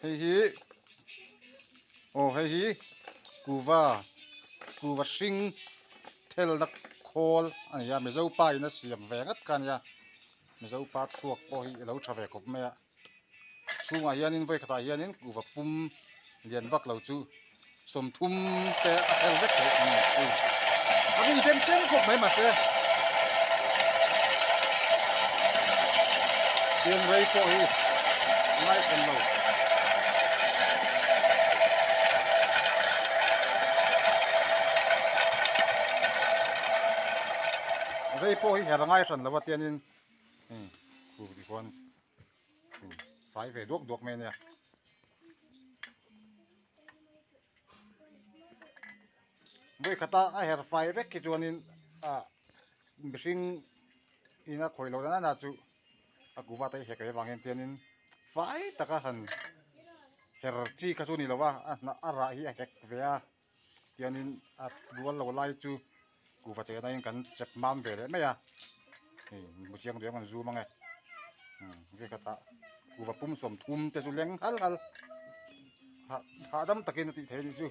Hei hi aw hei hi kuva kuva hring thelna khawl a ni a mizo pa in a siam ve ngat kha a nia mizo pa thluak pawh hi a lo tha ve khawp mai a chhungah hianin vawi khatah hianin kuva pum lian vak lo chu 30 te a fel vek thei ang chu a ri chem chem khawp mai mahse siam rei pawh hi a ngaihven lo. Rei pawh hi her a ngai hran lo a tianin khu tikhuan fai ve duak duak mai a nia. Vawikhata a her fai vek hi chuanin ah mihring ina khawi loh nana chu a kuva te hi hek leh avang hian tianin fai taka han her chi kha chu a ni lo va a hnah a rah hi a hek ve a. Tianin a rual lo lai chu kuhva chehna in kan chep mam ve leh mai a hei hmu chiang duh em kan zoom ange umm vekhatah kuhva pum 30 te chu leng hal hal hah hahdam takin a tih theih a nih chu.